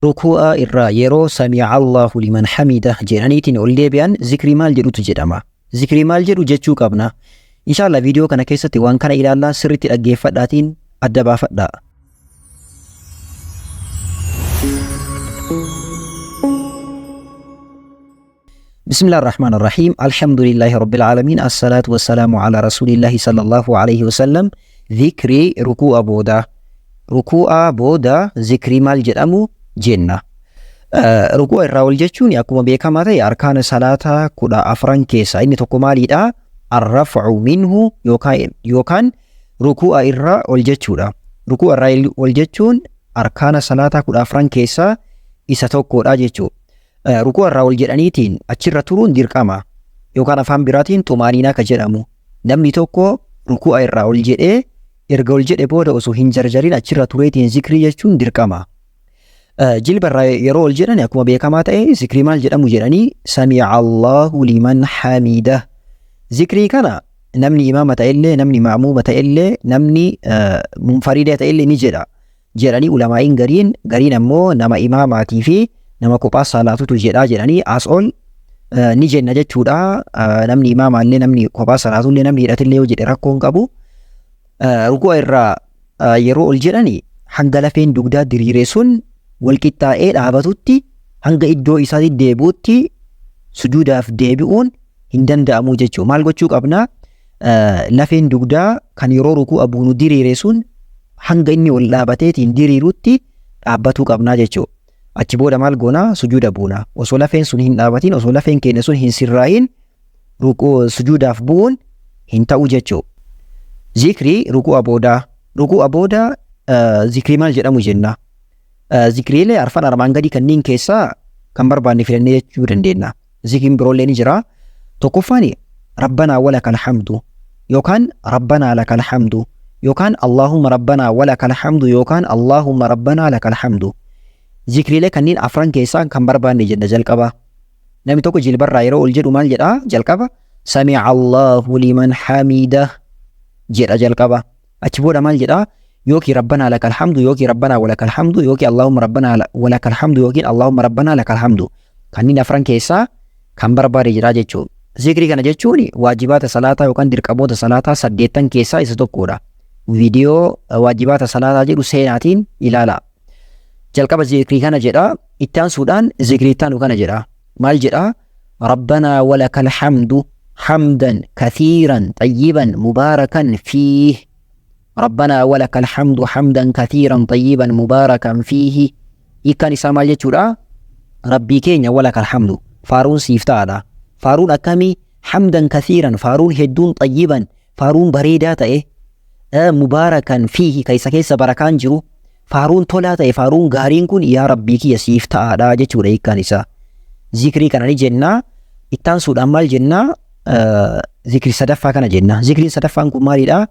Rukuu'a irraa yeroo sami'a Allahu liman hamidah jedhaniitiin ol deebi'an zikrii maal jedhutu jedhama? Zikrii maal jedhu jechuu qabna? Inshallah viidiyoo kana keessatti waan kana ilaallaa, sirriitti dhaggeeffadhaatiin adda baafadhaa. Bismillah ar-Rahman ar-Rahim. Alhamdulillahi Rabbil Alamin. Assalatu wassalamu ala Rasulillahi sallallahu alayhi wasallam. Zikrii rukuu'a booda. Rukuu'a booda zikrii maal jedhamu jenna. Rukuu'a irraa ol jechuun akkuma beekamaa ta'e arkaana salaataa 14 keessaa inni tokko maaliidha? Arraf'u minhu yookaan rukuu'a irraa ol jechuudha. Rukuu'a irraa ol jechuun arkaana salaataa 14 keessaa isa tokkodha jechuudha. Rukuu'a irraa ol jedhaniitiin achirra turuun dirqama. Yookaan afaan biraatiin xumaaniinaa ka jedhamu. Namni tokko rukuu'a irraa ol jedhee, erga ol jedhe booda osoo hin jarjarin achirra tureetiin zikrii jechuun dirqama. Jilba irraa yeroo ol jedhan akkuma beekamaa ta'e zikrii maal jedhamu jedhanii? Sami'a Allahu liman hamidah. Zikrii kana namni imaama ta'ellee, namni ma'muuma ta'ellee, namni munfariida ta'ellee ni jedha jedhanii ulamaa'iin gariin, gariin ammoo nama imaamaatii fi nama kophaa salaatutu jedhaa jedhanii. As ol ni jenna jechuudha. Namni imaamaallee, namni kophaa salaatullee, namni hidhatillee yoo jedhe rakkoo hin qabu. Ruku'a irraa yeroo ol jedhani hanga lafeen dugdaa diriire sun walqixxaa'ee dhaabatutti, hanga iddoo isaatti deebi'utti sujuudaaf deebi'uun hin danda'amu jechuudha. Maal gochuu qabna? Lafeen dugdaa kan yeroo ruku'a buunu diriire sun hanga inni ol dhaabateetiin diriirutti dhaabbatuu qabnaa jechuudha. Achi booda maal goonaa? Sujuuda buuna. Osoo lafeen sun hin dhaabatin, osoo lafeen keenya sun hin sirraayin sujuudaaf bu'uun hin ta'u jechuudha. Zikrii ruku'a boodaa. Ruku'a booda zikrii maal jedhamu jenna? Zikriilee arfan armaan gadii kanneen keessaa kan barbaanne filannee jechuu dandeenya. Zikriin biroollee ni jira. Tokkoffaan rabbanaa walakal hamdu yookaan rabbanaa lakal hamdu yookaan Allahumma rabbanaa walakal hamdu yookaan Allahumma rabbanaa lakal hamdu. Zikriilee kanneen afran keessaa kan barbaanne jenna jalqaba. Namni tokko jilbarraa yeroo ol jedhu maal jedhaa? Jalqaba sami'a Allahu liman hamidah jedha jalqaba. Achi booda maal jedhaa? Yookiin rabbanaa lakal hamdu yookiin rabbanaa walakal hamdu yookiin Allahumma rabbanaa walakal hamdu yookiin Allahumma rabbanaa lakal hamdu. Kanneen afran keessaa kan barbaade jedhaa jechuudha. Zikrii kana jechuun waajibaata salaataa yookaan dirqamoota salaataa 8 keessaa isa tokkodha. Viidiyoo waajibaata salaataa jedhu seenaatiin ilaala. Jalqaba zikrii kana jedha. Itti aansuudhaan zikrii itti aanu kana jedha. Maal jedha? Rabbanaa walakal hamdu hamdan kathiiran xayyiban mubaarakan fiih. Rabbanaa walakal hamdu hamdan kathiiran xayyiban mubaarakan fiihi. Hiikkaan isaa maal jechuudha? Rabbii keenya, walakal hamdu, faaruun siif ta'aadha. Faaruun akkamii? Hamdan kathiiran, faaruun hedduun, xayyiban, faaruun bareedaa ta'e, mubaarakan fiihi, ka isa keessa barakaan jiru, faaruun tolaa ta'e, faaruun gaariin kun yaa Rabbii kiyya siif ta'aadha jechuudha hiikkaan isaa. Zikrii kana ni jennaa. Ittaansuudhaan maal jennaa? Zikrii sadaffaa kana jenna. Zikriin sadaffaan kun maalidha?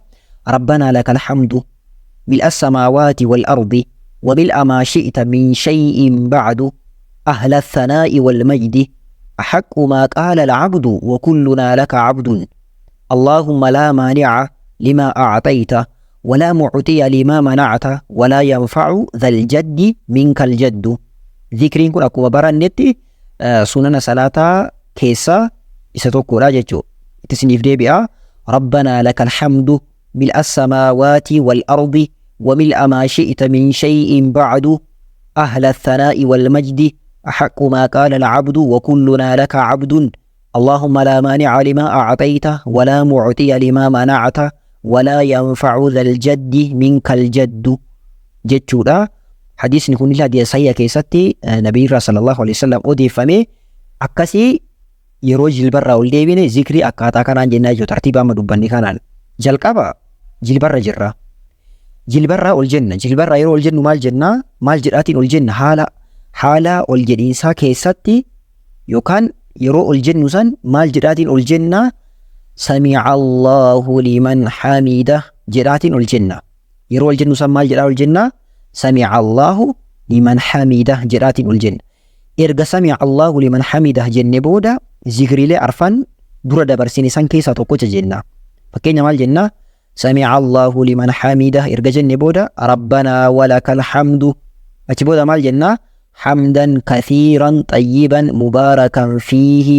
Rabbanaa lakal hamdu mil'a samaawaati wal ardi wa mil'a maa shi'ta min shay'in ba'du, ahla thanaa'i wal majdi, ahaqqu maa qaala al-abdu wa kullunaa laka abdun, Allahumma laa maani'a limaa a'tayta walaa mu'tiya limaa mana'ta walaa yanfa'u dhal jaddi minkal jaddu. Zikriin kun akkuma barannetti sunana salaataa keessaa isa tokkodha jechuudha. Itti isiniif deebi'a. Rabbanaa lakal hamdu mil'a samaawaati wal ardi wa mil'a maa shi'ta min shay'in ba'du, ahla thanaa'i wal majdi, ahaqqu maa qaala al-abdu wa kullunaa laka abdun, اللهم لا مانع لما أعطيت ولا معطي لما منعت ولا ينفع ذا الجد منك الجد jechuudha. Hadiisni kun illee hadiisa sahiha keessatti Nabii irraa sallallahu alaihi wasallam odeeffame. Akkasii yeroo jilbarraa ol deebine zikrii akkaataa kanaan jennaa jechuudha. Tartiiba amma dubbanne kanaan. Jalqaba jilbarra jirra. Jilbarraa ol jenna. Jilbarraa yeroo ol jennu maal jennaa? Maal jedhaatiin ol jenna? Haala ol jedhiinsaa keessatti yookaan yeroo ol jennu san maal jedhaatiin ol jennaa? Sami'a Allahu liman hamida jedhaatiin ol jenna. Yeroo ol jennu san maal jedhaa ol jennaa? Sami'a Allahu liman hamida jedhaatiin ol jenna. Erga sami'a Allahu liman hamida jenne booda zikriilee arfan dura dabarsine san keessaa tokkocha jenna. Fakkeenya maal jennaa? Sami'a Allahu liman hamida erga jenne booda rabbanaa walakal hamdu. Achi booda maal jennaa? حمدا كثيرا طيبا مباركا فيه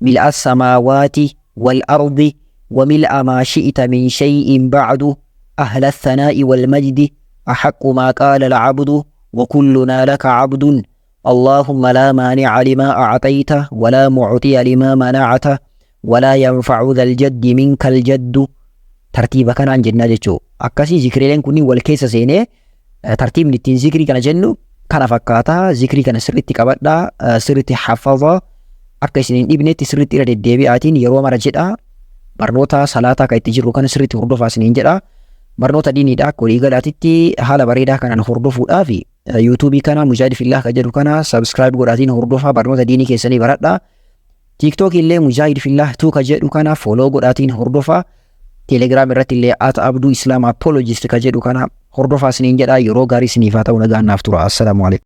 ملء السماوات والأرض وملء ما شئت من شيء بعد أهل الثناء والمجد أحق ما قال العبد وكلنا لك عبد اللهم لا مانع لما أعطيت ولا معطي لما منعت ولا ينفع ذا الجد منك الجد. Tartiiba kanaan jennaa jechuu. Akkasii zikriileen kunniin wal keessa seenee tartiibni ittiin zikrii kana jennu kana fakkaataa. Zikrii kana sirriitti qabadhaa, sirriitti hafaza, akka isin hin dhibnetti sirriitti irra deddeebi'aatiin yeroo mara jedhaa. Barnoota salaataa kan itti jirru kana sirriitti hordofaa isiniin jedha. Barnoota diiniidha akka waliigalaatitti haala bareedaa kanaan hordofuudhaaf YouTubeii kana Mujaahid Fillah kan jedhu kana subscribe godhaatiin hordofaa, barnoota diinii keessanii baradhaa. TikTok illee Mujaahid Fillah 2 kan jedhu kana follow godhaatiin hordofaa. Telegram irratti illee @AbduIslamApologist kan jedhu kana hordofaa isiniin jedha. Yeroo gaarii isiniif haa ta'u, nagaan naaf tura. Assalaamu alaikum.